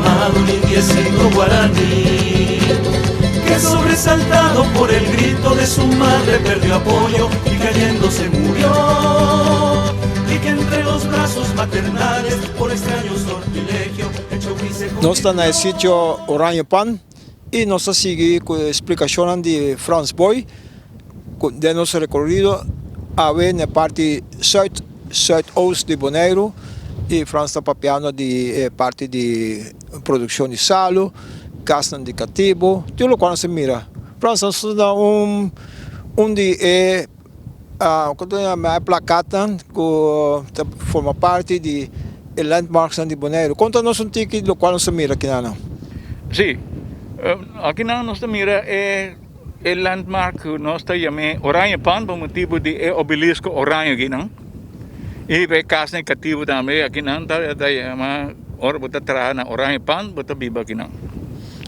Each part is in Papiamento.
llamado un indiecito guaraní, que sobresaltado por el grito de su madre perdió apoyo y cayendo se murió. Y que entre los brazos maternales, por extraño sortilegio, el chauquí se Nos ta na e sitio Oranje Pan y nos ta sigui cu e explicacionnan di Frans Boy cu den nos recorrido awe na e parti zuid, zuidoost di Boneiru y Frans ta papiando di e parti di produccion di salu, casnan di catibo, tur locual nos ta mira. Frans, nos ta na un un di e con ta yama e plakatnan cu ta forma parti di e landmarksnan di Boneiru. Conta nos un tiki locual nos ta mira akinan. Sí, akinan nos ta mira e E landmark ku nos ta yam'é Oranje Pan pa motibu di e obelisco oranje akinan. I pa e kasnan katibu tambe akinan ta ta yama ora bo ta traha na Oranje Pan bo ta biba akinan.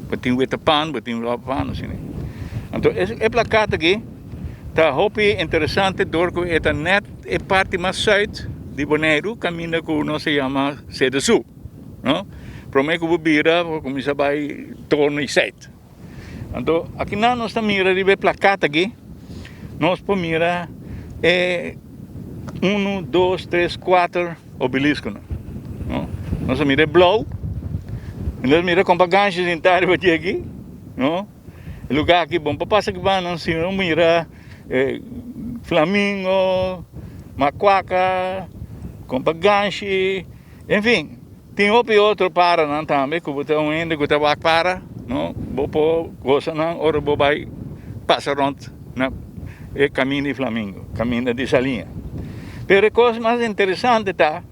Bo tin wita pan, bo tin ròp pan asina. Anto e plakat aki ta hopi interesante dor ku e ta nèt e parti mas sùit di Boneiru kaminda ku nos ta yama Sedesu, no. Promé ku bo bira bo kuminsá bai torno i sùit. Anto akinan nos ta mira riba e plakat aki, nos por mira e unu, dos, tres, kuater obelisconan. No? Nos a mira e blou, y nos mira kompa Ganshi sintá riba dje aki, no? E lugar aki bon pa pasa ki banda si no mira e flamingo, makuaka, kompa Ganshi, en fin. Tin hopi otro paranan tambe ku bo ta un hende ku ta wak para, no, bo por gosa nan ora bo bai pasa rònt na e kaminda di Flamingo, kaminda di Saliña. Pero e kos mas interesante ta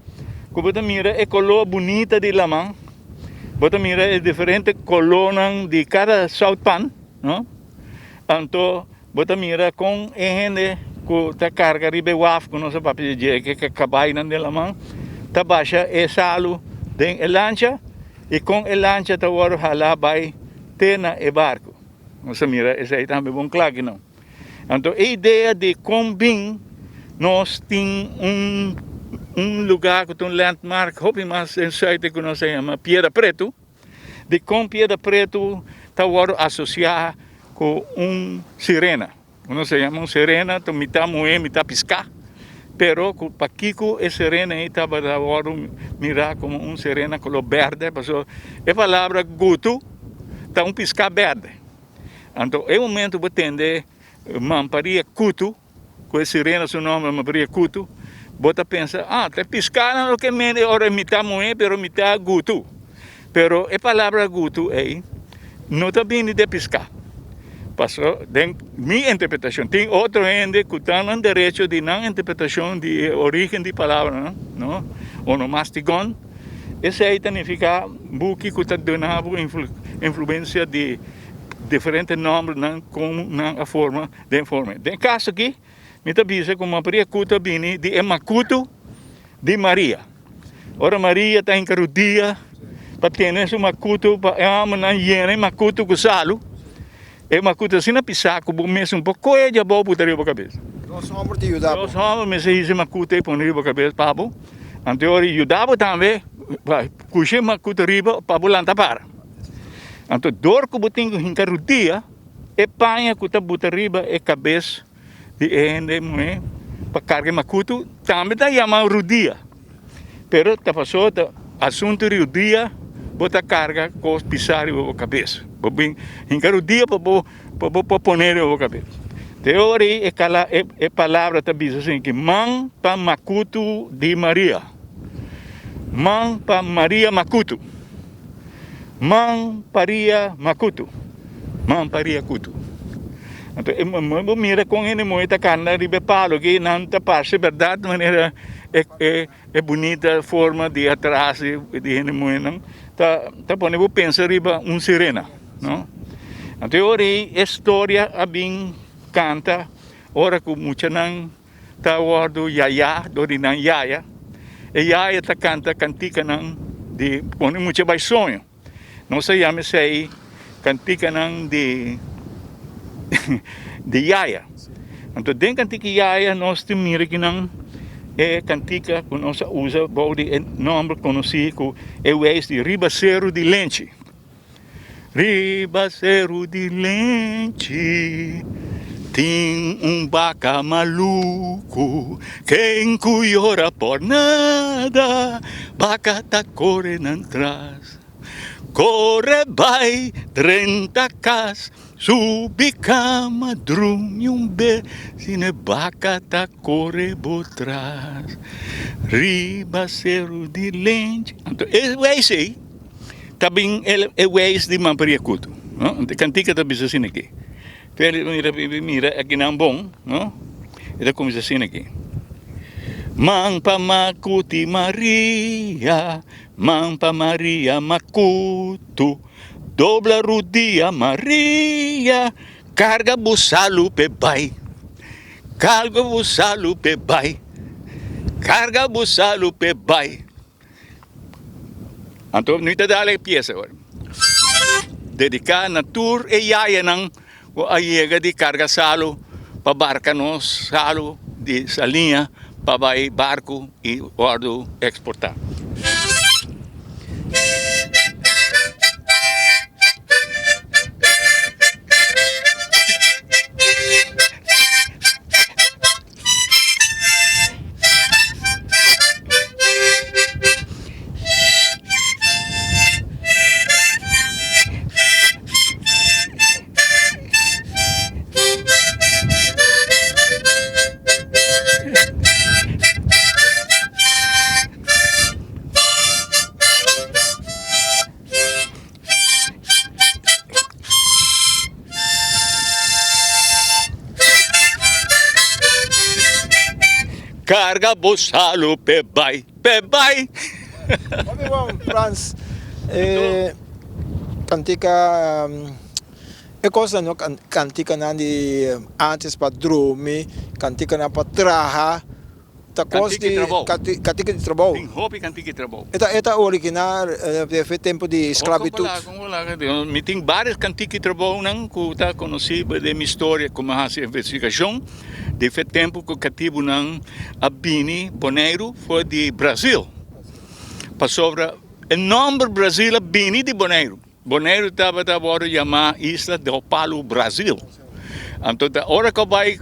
ku bo ta mira e koló bunita di laman, bo ta mira e diferente kolónan di kada soutpan, no, anto Bo ta mira kon e hende ku ta karga riba e waf ku nos a papia di dje, ke kabainan den laman, ta basha e salu den e lancha i kon e lancha ta wòrdu halá bai te na e barku. Nos a mira esei tambe bon kla akinan. Anto e idea di kon bin nos tin un un lugá ku ta un landmark hopi mas den sùit ku nos ta yama Piedra Pretu. Dikon Piedra Pretu ta wòrdu asosiá ku un sirena? Uno sa yama un sirena ta mitá muhé mitá piská. Pero ku pakiko e sirena ei tabata wòrdu mirá komo un sirena koló bèrdè? Pasobra e palabra gutu ta un piská bèrdè. Anto e momento bo tende mamparia kutu. Ku e sirena su nomber Maria Kutu, bo ta pensa, ah, ta e piskanan loke mende ora e mitá muhé pero mitá gutu. Pero e palabra gutu ei no ta bini di e piská. Paso den mi interpretashon, tin otro hende ku ta nan derecho di nan interpretashon di e origen di palabranan, no? Onomastikon, esei ta nifiká buki ku ta duna bo influensia di diferente nombernan kon nan a forma. Den forma. Den e kaso aki, mi ta bisa ku Maria Kutu a bini di e makutu di Maria. Ora Maria ta hinka rudia pa tene su makutu pa e hòmbernan yena e makutu ku salu, e makutu asina pisá ku bo mes un por kohe dje abou puta riba bo kabes. Dos hòmber ta yuda bo. Dos hòmber mester hisa e makutu ei pone riba bo kabes pa bo. Anto e ora e yuda bo tambe pa kusha e makutu riba pa bo lanta para. Anto dor ku bo tin ku hinka rudia. E paña ku ta buta riba e kabes di e hende muhé pa karga e makutu tambe ta yama rudia. Pero ta pasó ta asuntu di rudia bo ta karga kos pisá riba bo kabes. Bo bin hinka rudia pa bo pa bo por pone riba bo kabes. Te ora ei e kala e palabra ta bisa asin ki man pa makutu di Maria, man pa Maria makutu. Man paria makutu, man paria kutu. Anto e bo mira kon hende muhé ta kanda riba e palo aki, nan ta parse bèrdat manera e e e bunita forma di atras di hende muhénan ta ta pone bo pensa riba un sirena, no. Anto e ora ei e storia a bin kanta ora ku muchanan ta wòrdu yayá dor di nan yaya. E yaya ta kanta kantikanan di pone mucha bai soño. Nos a yama esei kantikanan di di yaya. Anto den kantika yaya nos tin mira kinan e kantika ku nos a usa bou di e nòmber konosí ku e weis di Riba Seru di Lenchi. Riba Seru di Lenchi tin un baka maluku, ken ku yora por nada, baka ta kore nan tras. Kore bai drenta kas, subi kama drumi un be, sino e baka ta kore bo tras. Riba Seru di Lenchi. Anto e weis ei ta bin e weis di Mamperia Kutu, no? Anto e kantika ta bisa asina aki. Pero mira mira akinan bon, no? E ta kuminsá asina aki. Man pa Makuti Maria. Man pa Maria makutu, dobla rudia Maria, karga bo salu p'e bai, karga bo salu p'e bai, karga bo salu p'e bai. Anto mi ta dal e piesa awor. Dediká na tur e yayanan ku a yega di karga salu pa barka nos salu di saliña pa bai barku i wòrdu eksportá. Carga bo salu p'e bai, p'e bai. Hopi bon Frans. E cantica e cosnan no canticanan di antes pa drumi, canticanan pa traha. Ta kos Kantika di trabou. Kantika di trabou. Tin hopi kantika di trabou. E ta e ta originá den tempu di sklabitut. Kon bo laga Mi tin vários kantika di trabounan ku ta konosí den mi storia ku mi a hasi investigashon di fe tempu ku katibunan a bini Boneiru for di Brazil. Pasobra e nòmber Brazil a bini di Boneiru. Boneiru tabata wòrdu yamá Isla do Palu Brasil. Anto ta ora ku a bai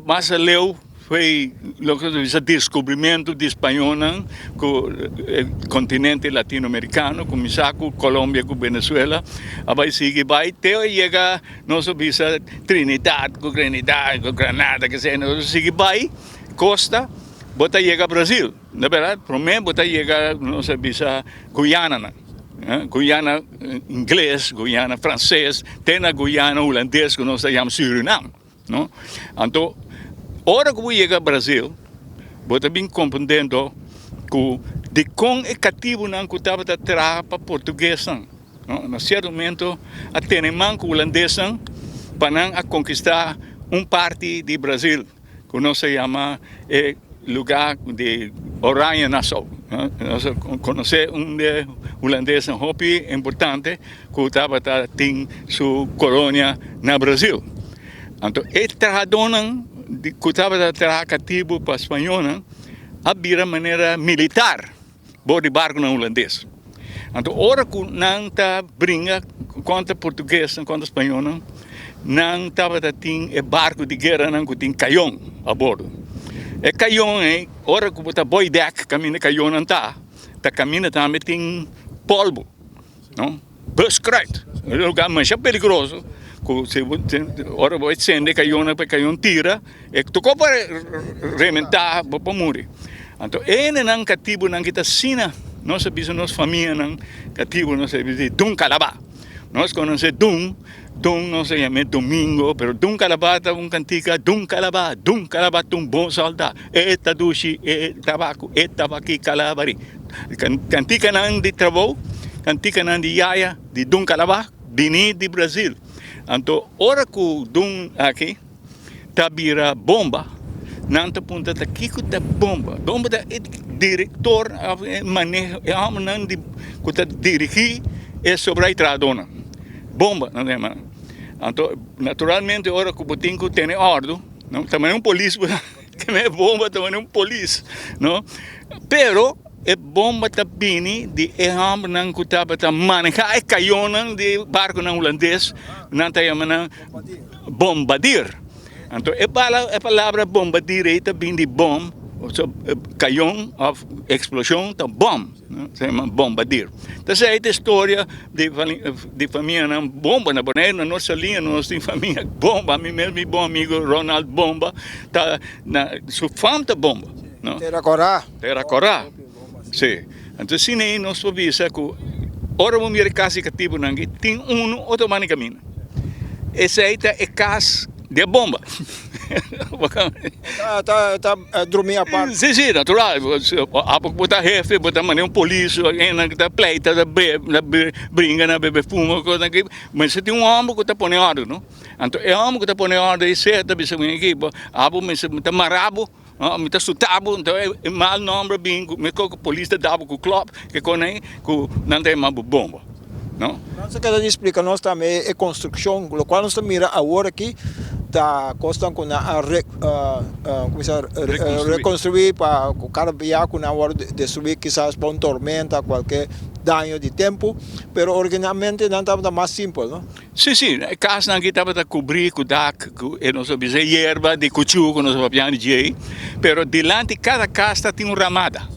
mas aleu foi loke ta bisa deskubrimentu di spañolnan ku e kontinente latinoamerikano kuminsá ku Kolombia ku Venezuela a bai sigui bai te a yega nos a bisa Trinidad ku Grenidad ku Granada kese nos a sigui bai kosta bo ta yega Brasil. Na berdad prome bo ta yega nos a bisa Guyananan. Guyana ingles, Guyana frances, te na Guyana hulandes ku nos ta yama Surinam, no. Anto ora ku bo yega Brasil bo ta bin komprendendo ku dikon e katibunan ku tabata traha pa portuguesnan, no, na sierto momento a tene man ku hulandesnan pa nan a konkista un parti di Brasil. Ku nos a yama e lugá di Oranje Nassau. Nos a konosé un di e hulandesnan hopi importante ku tabata tin su kolonia na Brazil. Anto e trahadónan ku tabata traha katibu pa spañónan a bira manera militar bor di barkunan hulandes. Anto ora ku nan ta bringa kontra portuguesnan, kontra spañolnan, nan tabata tin e barku di gueranan ku tin kayon a bordo. E kayon ei, ora ku bo ta boi dèk kaminda e kayonnan ta, ta kaminda tambe tin polvo, no, buskruid, un lugar masha peligroso ku si bo ora bo sende e kayonnan pa e kayon tira, e tokó pa rementá bo por muri. Anto e hendenan katibunan ki ta asina, nos a bisa nos famianan katibu, nos a bisa Dun Kalabá. Nos konosé Dun, Dun nos a yam'é Domingo, pero Dun Kalabá ta un kantika, Dun Kalabá, Dun Kalabá ta un bon sòldá, e ta dushi e tabaku, e tabakí kalabarí. Kantikanan di trabou, kantikanan di yaya di Dun Kalabá bini di Brazil. Anto ora ku Dun aki. ta bira bomba, nan ta puntra ta kiko ta bomba? Bomba ta e direktor òf e maneho e hòmbernan di ku ta dirigí e sobra e trahadónan. Bomba nan ta yama nan. Anto naturalmente ora ku bo tin ku tene òrdu, no ta manera un polis bo ta. Ke men e bomba ta un polis, no? Pero e bomba ta bini di e hòmbernan ku tabata manehá e kayonnan di barkunan hulandes, nan ta yama nan bombardier. Anto e bala e palabra bombardier ei ta bini di bom, kayon òf eksploshon ta bòm. Se yama Bombardier. Ta esei ta e storia di di famianan Bomba na Boneiru. Na nos Saliña nos tin famia Bomba. Ami mes mi bon amigo Ronald Bomba ta na su fam ta Bomba. No? Tera Kòrá. Tera Kòrá. Si. Anto asina ei nos por bisa ku ora bo mira e kas di katibunan aki tin unu otro banda di kaminda. Esei ta e kas di e bomba. Ta ta drumi apart. Si si natural abo ku bo ta hefe bo ta manda un polis o hende ku ta pleita ta bringa na bebe fuma kos aki mester tin un homber ku ta pone ordu no anto e homber ku ta pone ordu ei ser ta bisa mi abo mester mi ta mara bo mi ta suta bo anto e mal nomber bin ku meskos ku polis ta dabo ku klòp ke kon ei ku nan ta yama bo bomba no. Nos a keda di splika nos tambe e konstrukshon lokual nos ta mira awor aki ta kosnan ku nan a rekonstruí pa ku kada bia ku nan wòrdu destruí kisas pa un tormenta kualke daño di tempu pero originalmente nan tabata mas simpel no. Si si e kasnan aki tabata kubrí ku dak ku e nos a bisa yerba di kuchu ku nos a papia di djei pero dilanti kada kas ta tin un ramada.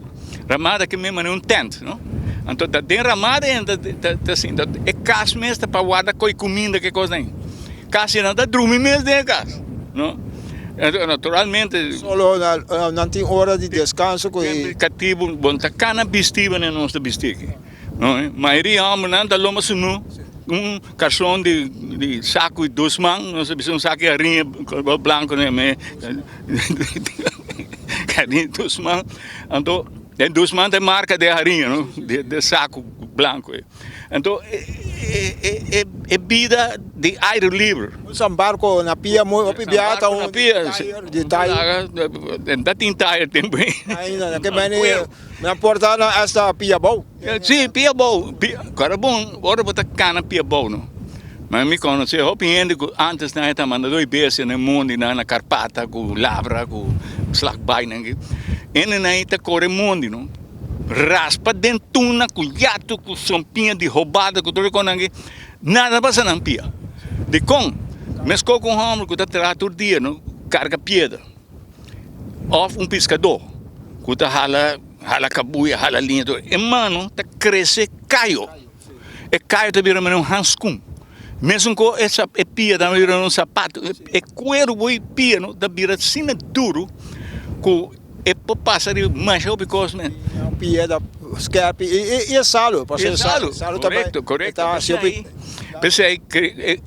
Ramada ke men manera un tent, no? Anto ta den ramada e ta ta sinta. E kas mes ta pa warda koi kuminda ke kosnan ei. Kasi nan ta drumi mes den e kas, no? Anto naturalmente. Solo nan tin ora di deskanso ku e. Katibu bon ta kana bisti manera nos ta bisti aki, no? Mayoria hòmbernan ta lomba sunú un karson di di saku di dos man, nos ta bisa un saku di hariña blanku ne. Hariña dos man, anto den dos man ta e marca de hariña no, de saco blanco ei. Anto e bida di aire liber. Un san barco na pia muy hopi bia ta un tayer di tayer. Ta tin tayer tempo ei. Ainda ke meni nan por ta na hasta pia abou. Si pia abou, kora bon ora bo ta kana pia abou no. Ma mi konosé hopi hende ku antes nan e ta manda doi bestia na e mondi nan na Karpata ku labra ku slagbaai nan ki. Hende nan ei ta kore mondi no, raspa den tuna ku yatu ku sompiña di hobada ku tur e kosnan aki, nada pasa nan pia. Dikon? Meskos ku un hòmber ku ta traha tur dia no karga piedra òf un piskadó ku ta hala hala kabuya hala liña tur e mano ta krese kayo. E kayo ta bira manera un hanskun. Mesun ku e e pia ta bira un sapato. E kueru bo e pia no ta bira asina duru ku e por pasa riba masha hopi kos men. Pia ta skerpi i e salu. E salu, korekto, korekto. P'esei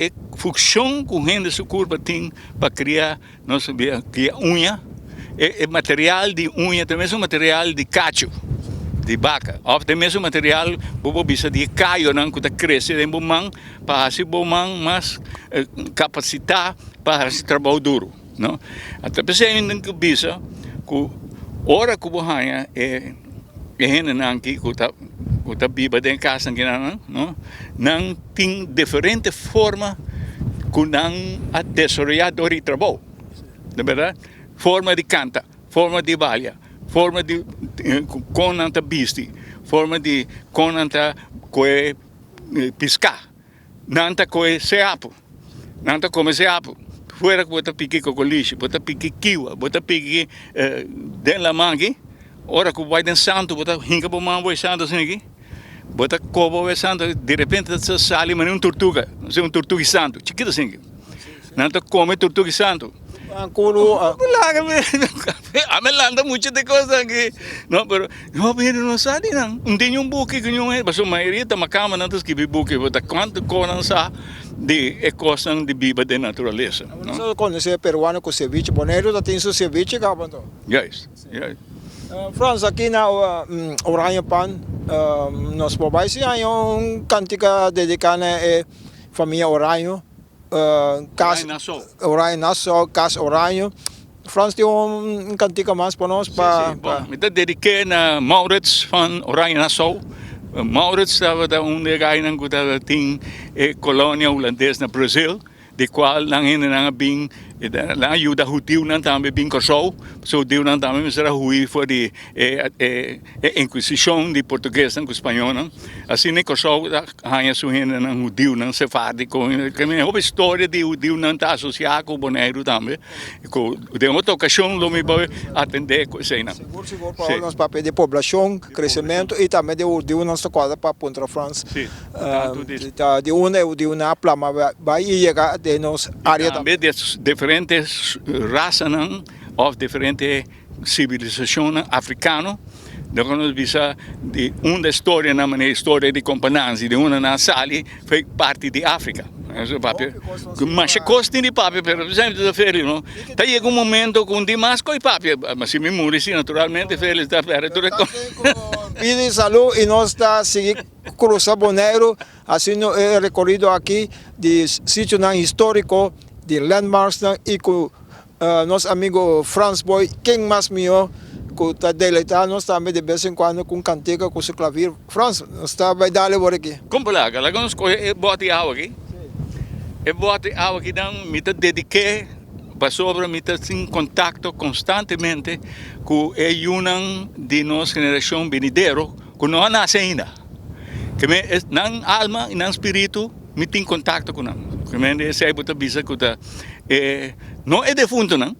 e funkshon ku hende su kurpa tin pa kria Nos bia kria uña, e material di uña ta e mesun material di kachu di baka òf ta e mesun material bo por bisa di e kayonan ku ta krese den bo man pa hasi bo man mas kapasitá pa hasi trabou duru, no. Ata p'esei mi tin ku bisa ku ora ku bo haña e hendenan aki ku ta ku ta biba den e kasnan kinan, no, nan tin diferente forma ku nan a desaroyá dor di trabou, di bèrdat, forma di kanta, forma di balia, forma di kon nan ta bisti, forma di kon nan ta kohe piská, nan ta kohe seapu, nan ta kome seapu, fuera ku bo ta piki kokolishi, bo ta piki kiwa, bo ta piki den laman aki, ora ku bo bai den santu bo ta hinka bo man bo e santu asin aki. Bo ta koba bo e santu, di repente ta sali manera un tortuga, no un tortuga santu, chikito asin. Nan ta kome tortuga santu. Ami lanta mucho di kos aki. No, pero no hende no sa di nan. No tin un buki ku niun hende, pasobra mayoria ta makamba nan ta skibi buki, bo ta kuantu kos nan sa di e kosnan di biba den naturalesa. Nos a konosé peruano ku ceviche, Boneiru ta tin su ceviche kaba anto? Juist, juist. Frans, aki na Oranje Pan nos por bai si haña un kantika dediká na e famia Oranje, Kas Oranje Nassau, Kas Oranje. Frans tin un kantika mas pa nos pa. Si, si, bon, mi ta dedik'é na Maurits van Oranje Nassau. Maurits tabata un di e gainan ku tabatin e kolonia hulandes na Brazil. Di cual nan hendenan a bin Nan a yuda hudiunan tambe bin Kòrsou, pasobra hudiunan tambe mester a hui for di e Inquisishon di portuguesnan ku spañolnan. Asina Kòrsou a haña su hendenan hudiunan sefardiko. Hopi storia di hudiunan ta asosiá ku Boneiru tambe. Ku den otro okashon lo mi por atendé ku eseinan. Sigur sigur Paul nos papia di poblashon, kresementu i tambe di hudiunan nos ta kòrda pa puntra Frans di unda e hudiunan a plama bai i yega den nos área tambe. Tambe di diferente rasanan òf diferente sivilisashonnan afrikano, loke nos bisa di unda e storianan manera e storia di Kompanansi di unda nan a sali foi parti di Afrika. Masha kos tin di papia pero semper ta feli no. Ta yega un momento ku un tin mas kos di papia, ma si mi muri si naturalmente Feli ta perde tur e kos. Bida i salú i nos ta sigui krusa Boneiru hasiendo e rekorido aki di sitionan históriko, di landmarksnan i ku Nos amigo Frans Boy, ken mas mihó ku ta deleitá nos tambe de bes en kuando ku un kantika ku su klavir. Frans, nos ta bai dale wor aki. Kon por laga? Laga nos kohe e bòt di awa aki. E bòt di awa aki nan mi ta dedik'é pasobra mi ta tin kontakto konstantemente ku e yunan di nos generashon benidero ku no a nase ainda. Ke men nan alma i nan spiritu mi tin kontakto ku nan. Ke men esei bo ta bisa ku ta e no e defuntonan,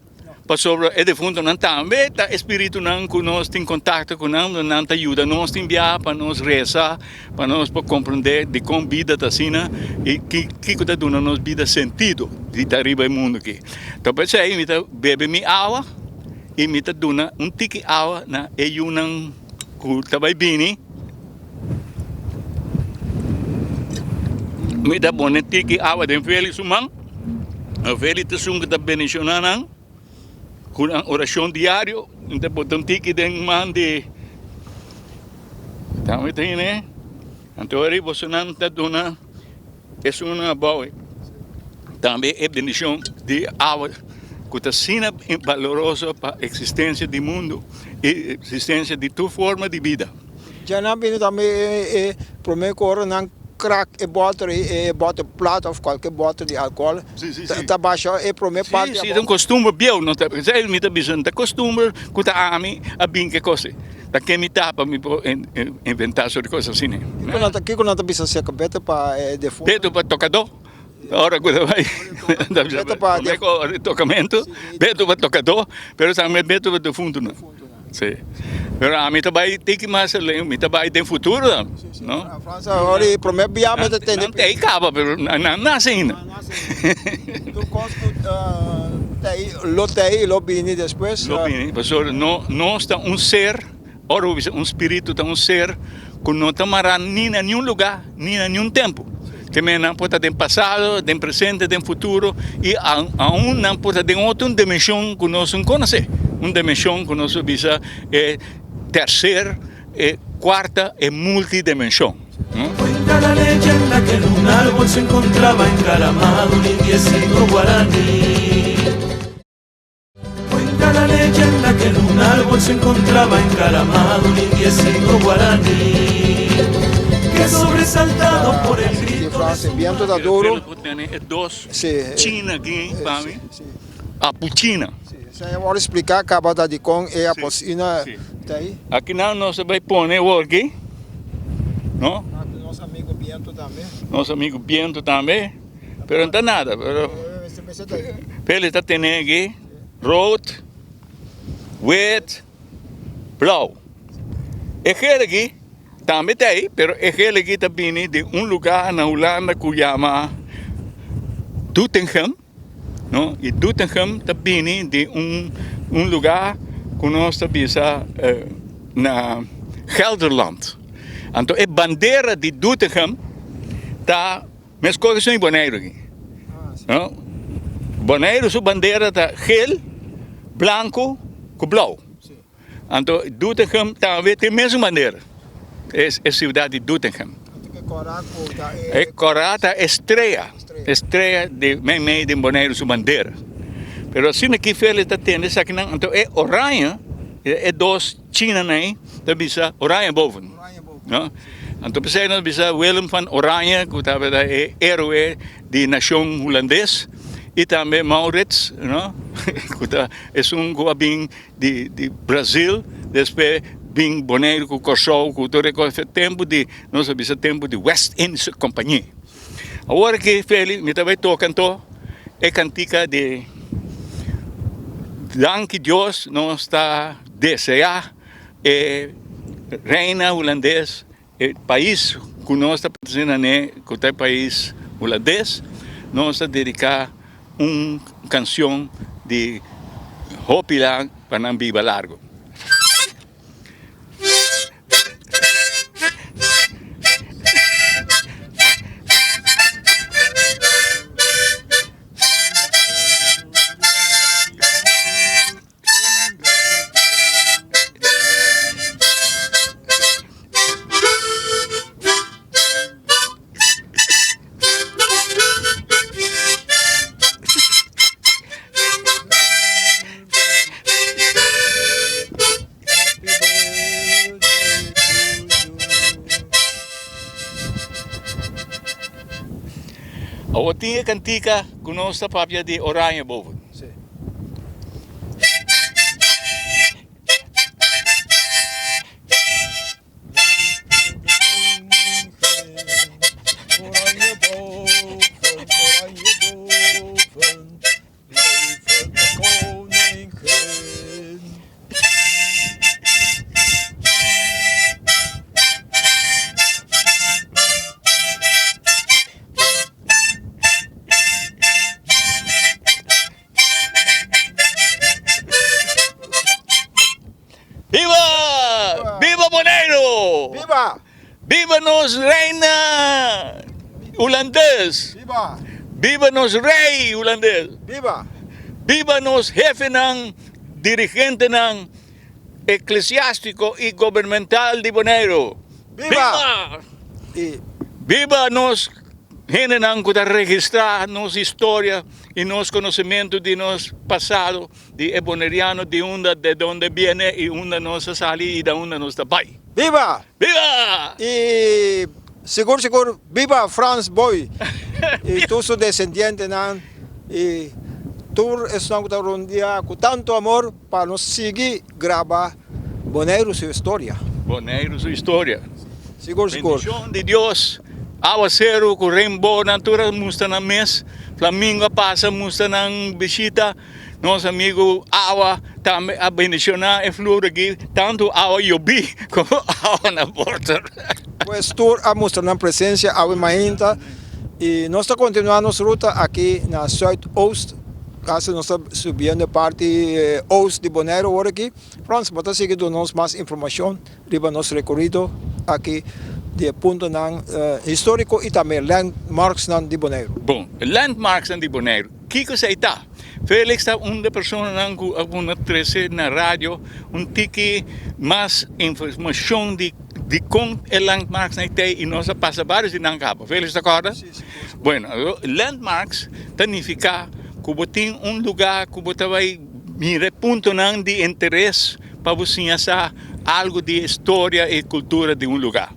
pasobra e defuntonan tambe ta e spiritunan ku nos tin kontakto ku nan, nan ta yuda nos tin biaha pa nos resa, pa nos por komprendé dikon bida ta asina i kiko ta duna nos bida sentido di ta riba e mundu aki. Ta p'esei mi ta bebe mi awa i mi ta duna un tiki awa na e yunan. Ku ta bai bini, mi ta pone tiki awa den Feli su man. Feli ta esun ku ta bendishoná nan ku nan orashon diario. Mi ta bota un tiki den man di Tambe ta hine. Anto ora bosonan ta duna esunnan abou tambe e bendishon di awa ku ta asina baloroso pa eksistensia di mundu i eksistensia di tur forma di bida. Dja nan bini tambe e prome ku ora nan krak e bòter e bòter plat òf kualke bòter di alkohòl ta basha e prome parti abou. Si, si, ta un kostumber bieu, no ta, esei mi ta bisa, no ta kostumber ku ta ami a bin ku e kos ei. Ta ken mi ta pa mi por inventá sort di kos asina? Kiko nan ta bisa aserka Beto pa e defuntu? Beto pa tokadó. Ora ku ta bai ta bisa promé ku ora di tokamentu, Beto pa tokadó, pero tambe Beto pa defuntunan. Sí. Pero ami ta bai tiki mas aleu, mi ta bai den futuro tambe, no? Fransa, ora di promé bia mi ta tende. Nan ta ei kaba, pero nan a nase ainda. Tur kos ku ta ei, lo ta ei i lo bini despues. Lo bini, pasobra no, nos ta un ser, ora bo bisa un spiritu ta un ser ku no ta mará ni na niun lugá, ni na niun tempu. Te meen nan por ta den pasado, den presente, den futuro i aun nan por ta den otro un dimenshon ku nos no konosé. Un dimenshon ku nos por bisa e terser, e kuarta, e multidimenshon. Cuenta la leyenda que en un árbol se encontraba encaramado un indiecito guaraní. Cuenta la leyenda que en un árbol se encontraba encaramado un indiecito guaraní que sobresaltado por el grito de su Viento ta duro. E dos china aki pa mi, apuchina. Sa e wòrdu spliká kaba ta dikon e apuchina ta ei. Aki nan nos a bai pone awor aki, no? Nos amigo biento tambe. Nos amigo biento tambe. Pero no ta nada, pero Feli ta tene aki rood, wit, blauw. E gel aki tambe ta ei, pero e gel aki ta bini di un lugar na Hulanda ku yama Doetinchem, no? I Doetinchem ta bini di un un lugar ku nos ta bisa na Gelderland. Anto e bandera di Doetinchem ta Meskos esun di Boneiru aki. No? Boneiru su bandera ta geel, blanco ku blou. Anto Doetinchem tambe tin mesun bandera. Es e siudat di Doetinchem. E kora ta e strea, e strea di meimei di Boneiru su bandera. Pero asina ki Feli ta tende esakinan, anto e oranje, e dos chinanan ei ta bisa oranje boven. No? Anto p'esei nos bisa Willem van Oranje ku tabata e héroe di nashon hulandes. I tambe Maurits, no, ku ta esun ku a bin di di Brazil, despues bin Boneiru ku Kòrsou ku tur e kos, tempu di, nos a bisa tempu di West Indische Compagnie. Awor aki Feli mi ta bai toka anto e kantika di Danki Dios nos ta deseá e Reina Hulandes. E pais ku nos ta pertense na ne, ku ta e pais hulandes, nos ta dediká un kanshon di hopi lang pa nan biba largu. Awor tin e kantika ku nos ta papia di Oranje boven. Biba! Biba Boneiru! Biba! Biba nos reina hulandes! Biba! Biba nos rei hulandes! Biba! Biba nos hefenan, dirigentenan eklesiástiko i gobernamental di Boneiru! Biba! Biba nos hendenan ku ta registrá nos historia i nos konosementu di nos pasado di e boneriano di unda de donde biene i unda nos a sali i da unda nos ta bai. Biba! Biba! I sigur sigur biba Frans Boy i tur su desendientenan i tur esnan ku ta rondia ku tantu amor pa nos sigui graba Boneiru su historia. Boneiru su historia. Sigur sigur. Bendicion di Dios. Awaceru cu rainbow nan tur a mustra nan mes. Flamingo a pasa mustra nan bishita. Nos amigo awa tambe a bendiciona e flur aki. Tanto awa yobi como awa na borter. Pues tur a mustra nan presencia awe mainta y nos ta continua nos ruta aki na Zuidoost. Casi nos ta subiendo e parti oost di Boneiru awor aki. Frans, bo ta sigui duna nos mas informacion riba nos recorido aki di e puntonan historico y tambe landmarksnan di Boneiru. Bon, landmarksnan di Boneiru, kico esey ta? Felix ta un di e personanan cu a pone trece na radio un tiki mas informacion di dicon e landmarksnan ta ey y nos a pasa varios di nan caba. Felix ta corda? Si, si, por supuesto. Bueno, landmarks ta nifica cu bo tin un lugar cu bo ta bay Mira e puntonan di interes pa bo siña sa algu di e storia i kultura di un lugá.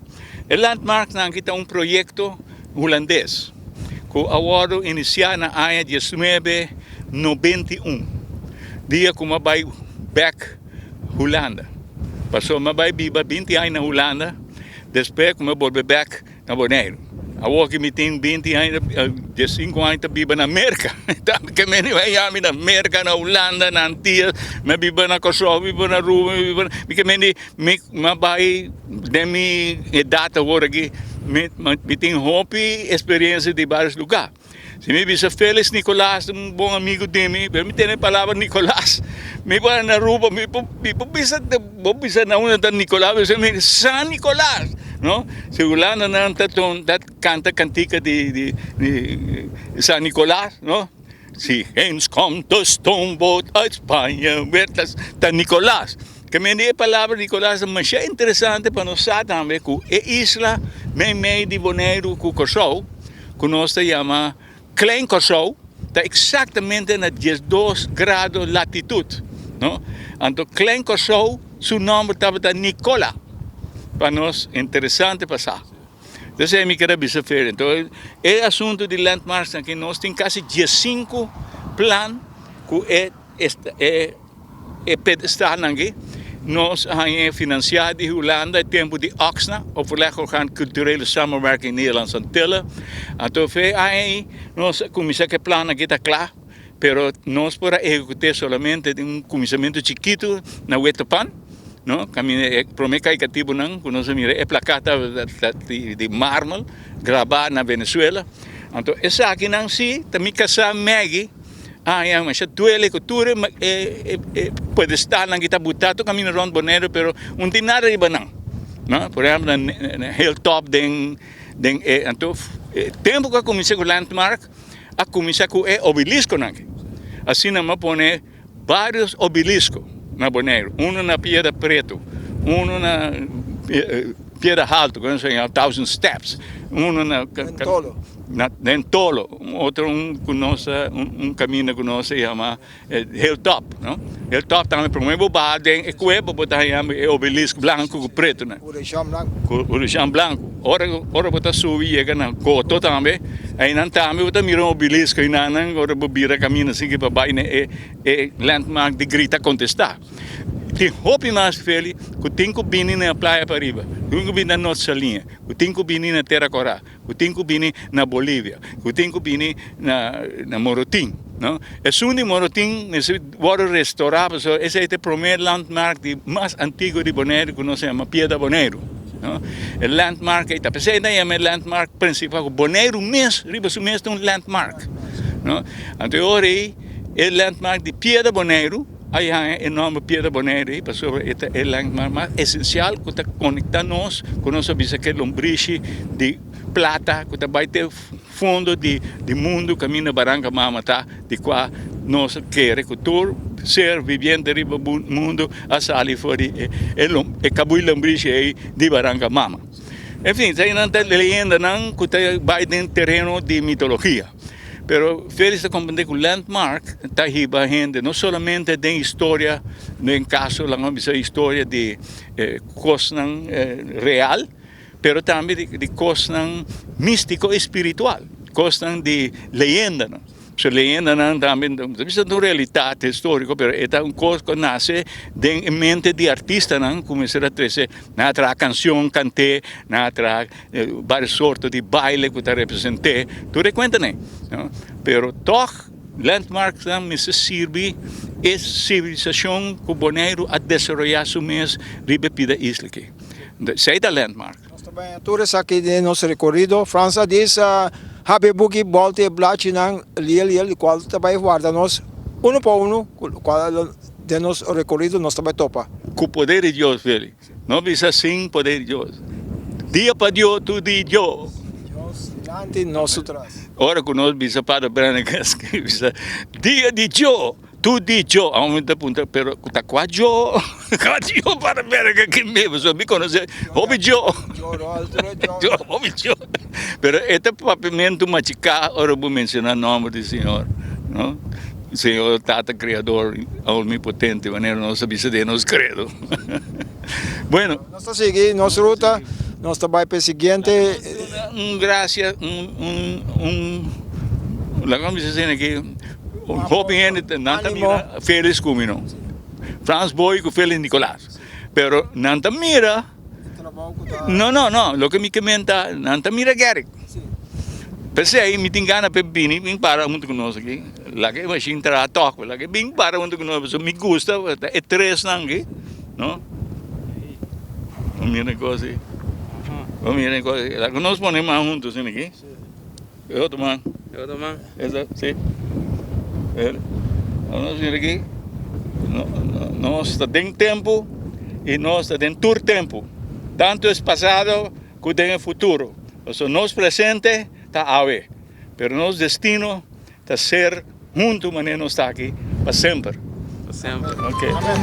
E landmarknan aki ta un proyekto hulandes ku a wòrdu inisiá na aña diesnuebe nobenta i un, dia ku mi a bai bèk Hulanda. Pasobra mi a bai biba binti aña na Hulanda, despues ku mi a bolbe bèk Na Boneiru. Awor ki mi tin binti aña, diesinku aña ta biba na Merka. Ke meni bai yami na Merka, na Hulanda, na Antillas, mi a biba na Kòrsou, mi biba na Aruba, mi biba na, mi ke meni mi a bai den mi edat awor aki, mi tin hopi esperiensia di varios luga. Si mi bisa Felix Nicolaas ta un bon amigo di mi, pero mi tene e palabra Nicolaas, mi por na Aruba, mi por mi por bisa bo bisa na unda ta Nicolaas, mi bisa mi San Nicolaas, no? Si Hulanda nan ta ta canta cantica di di di San Nicolaas, no? Si eens komt de stoomboot uit Spanje, werd ta ta Nicolaas. Ke men di e palabra Nicolaas ta masha interesante pa nos sa tambe ku e isla meimei di Boneiru ku Kòrsou, ku nos ta yama Klein Kòrsou, ta eksaktamente na diesdos grado latitut, no? Anto Klein Kòrsou su nòmber tabata Nicola, pa nos interesante pa sa. Entonces mi ker a bisa Ferry, enton e asunto di landmarks aki nos tin kasi diesinku plan ku e e e pedestalnan aki nos a haña finansiá di Hulanda e tempu di Oxna, Overlegorgaan Culturele Samenwerking Nederlandse Antillen. Anto fe aña ei nos a kuminsá ku e plan aki ta kla, pero nos por a ehekut'é solamente den un kuminsamentu chikitu na Wettepan, no, kaminda e promé kaikatibonan ku nos a mira e plakat tabata di marmel grabá na Venezuela. Anto esakinan si ta mi kasá Maggie. Aña masha duele ku tur e pedestalnan ki ta butá tur kaminda rònt Boneiru pero un tin nada riba nan no. Por ehèmpel na Hilltop den den e anto e tempu ku a kuminsá ku Landmark a kuminsá ku e obelisconan aki. Asina mi a pone vários obelisco na Boneiru, unu na Piedra Pretu, unu na Piedra Haltu ku nan sa yama Thousand Steps, unu na. Na den Tolo, un otro un ku nos a un kaminda ku nos a yama Hilltop, no? Hilltop tambe promé bo baha den e kueba bo ta haña e obelisk blanku ku pretu nan. Ureshon blanku. Ku ureshon blanku. Ora ora bo ta subi yega na Goto tambe, einan tambe bo ta mira un obelisk einanan ora bo bira kaminda así pa bai na e e landmark di Grita Kontestá. Tin hopi mas feli ku tin ku bini na Playa Pariba, ku tin ku bini na North Saliña, ku tin ku bini na Tera Kòrá. Ku tin ku bini na Bolivia, ku tin ku bini na na Morotin, no. Esun di Morotin mester wòrdu restorá pasobra esei ta e promé landmark di mas antiguo di Boneiru ku nos a yama Piedra Boneiru, no. E landmark ei ta p'esei nan yama e landmark prinsipal ku Boneiru mes riba su mes ta un landmark, no. Anto e ora ei e landmark di Piedra Boneiru a haña e nòmber Piedra Boneiru ei pasobra e ta e landmark mas esensial ku ta konektá nos ku nos a bisa ku e lombrishi di plata ku ta bai te fondo di mundu kaminda Baranka Mama ta di kua nos a kere ku tur ser viviente riba mundu a sali for di e kabui lombrishi ei di Baranka Mama. Enfin, eseinan ta leyendanan ku ta bai den tereno di mitologia. Pero Félix ta comprende cu landmark ta hiba hende no solamente den historia, den caso laga nos bisa historia di cosnan real, pero tambe di cosnan mistico y spiritual, cosnan di leyendanan. So leyendanan tambe no ta bisa ta un realitat historico, pero e ta un cos cu a nace den e mente di artistanan cu mester a trece nan a traha cancion, cant'e, nan a traha Varios sorto di baile ku ta represent'é, tur e kuenta nei. Pero tòg landmarksnan mester sirbi e sivilisashon ku Boneiru a desaroyá su mes riba e pida isla aki. Esei ta landmark. Nos ta baña tur esaki den nos rekorido. Frans a disa habi e buki, bòlta e blachinan liel liel di kual ta bai warda nos unu pa unu kual den nos rekorido nos ta bai topa. Ku poder di Dios, Feli. No bisa sin poder di Dios. Dia pa Dio, tur di Dio. Dios dilanti, nos su tras. Ora ku nos bisa Pader Brennegas bisa dia di Dio, tur di Dio. Awor mi ta puntra, pero ku ta kua Dio? Kua Dio Pader Brennegas ki mi? Pasobra mi konosé hopi Dio. Dio, hopi Dio. Pero e ta papiamentu machiká ora bo menshoná nòmber di Señor, no? Señor Tata Creador Omnipotente, manera nos a bisa den nos credo. Bueno. Nos ta sigui nos ruta, nos ta bai pa e siguiente. Un gracia, un, un, un, laga mi bisa asina aki, hopi hende nan ta mira Felix ku mi no. Frans Boy ku Felix Nicolaas. Pero nan ta mira. No, no, no, loke mi ke menta, nan ta mira Gerrit. P'esei mi tin gana p'e bini bin para huntu ku nos aki. Laga e mashin traha tòg, laga e bin para huntu ku nos, pasobra mi gusta e tresnan aki, no. Bo mira e kos ei, bo mira e kos ei. Laga nos pone man huntu asina aki. E otro man. E otro man. Esa, si. Nos mira aki, nos ta den tempu i nos ta den tur tempu, tantu es pasado ku den e futuro. Pasobra nos presente ta awe, pero nos destino ta ser huntu manera nos ta aki pa semper. Pa semper. Ok. Amen.